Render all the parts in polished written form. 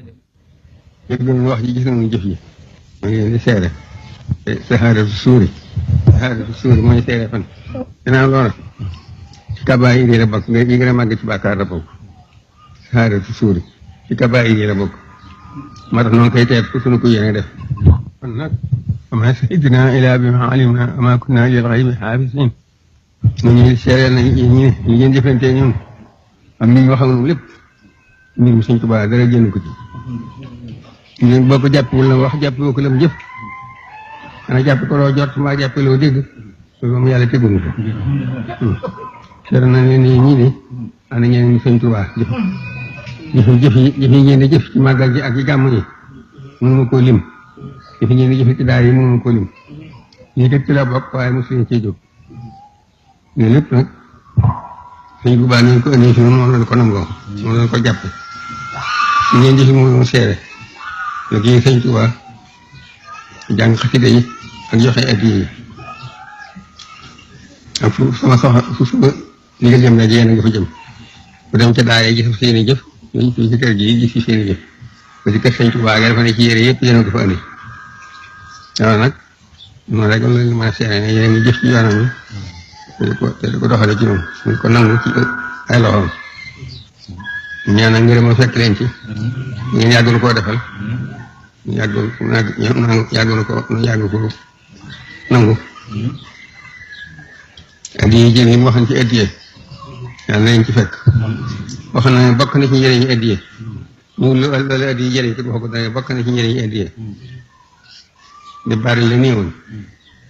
dégg nañu wax ji gis nañu jëf yi ma ngi leen di seere saxaaratu suuri mooy seere fan ginnaaw loola ci kabaayir yi la bokk nga yi gën a màgg ci bàkkaar la bokk saxaaratu suuri ci kabaayir yi la bokk moo tax noonu koy teet fu suñu ko yéene def kon nag ama sayidina ilaa bi ma alim na ama kunna lil ghaybi xaafisin nu ñuy seereel na ñi ne li ngeen jëfantee ñun am ni ñu waxoon lépp mbir mi Sëñ Tuubaa dara génn ko ci ñun boo ko jàppewul la wax jàppewoo ko lam jëf xanaa jàpp ko loo jot mbaa jàppe loo dégg loolu moom yàlla teguñu ko seer na leen ni ñii de ana ñeneen ni Sëñ Tuubaa jëf yi ngeen di jëf ci màggal ji ak ci gàmm yi mënuma koo lim jëf yi ngeen di jëf ci daara yi mënuma koo lim ñii dëkk ci la bokk waaye mosuñu cee jóg ne lépp nag Sëñ Tuubaa nañ ko ëndee si noonu moom lañ ko nangoo moom lañ ko jàpp si ngeen jëfi moom doon seere léegi Sëñ Tuubaa jàng xasida yi ak joxe addiya yi ak fu sama liggéey jëm rek yéen a nga fa jëm bu dem ca daara yi gis seen i jëf ñu ci kër gi gis seen i jëf ba ci kër Sëñ Tuubaa nga dafa ne ci yére yëpp yéen a ko fa andi waaw nag noonu rek lañ mën a seere ne yéen a ngi jëf ci yoonam te di ko doxale ci moom ñu ko nangu ci ay loxoom ñaan ak ngërëm fekk leen ci ngeen yàggul koo defal ñu yàgg ko nangu addiye jën yi mu waxoon ci addiye yàlla nañ ci fekk wax na ne bokk na ci njëriñu addiye ñu loolu addiye jëriñ ko wax ko dara bokk na ci njëriñu addiye di bari la néewoon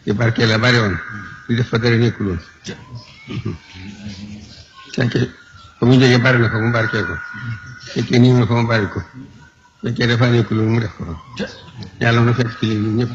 di barkee la bari woon di def fa dara nekkul woon fekkee fa mu jógee bari na fa mu barkee ko fekkee néew na fa mu bari ko fekkee dafa nekkul woon mu def ko fa yàlla na fekk ci lii ñëpp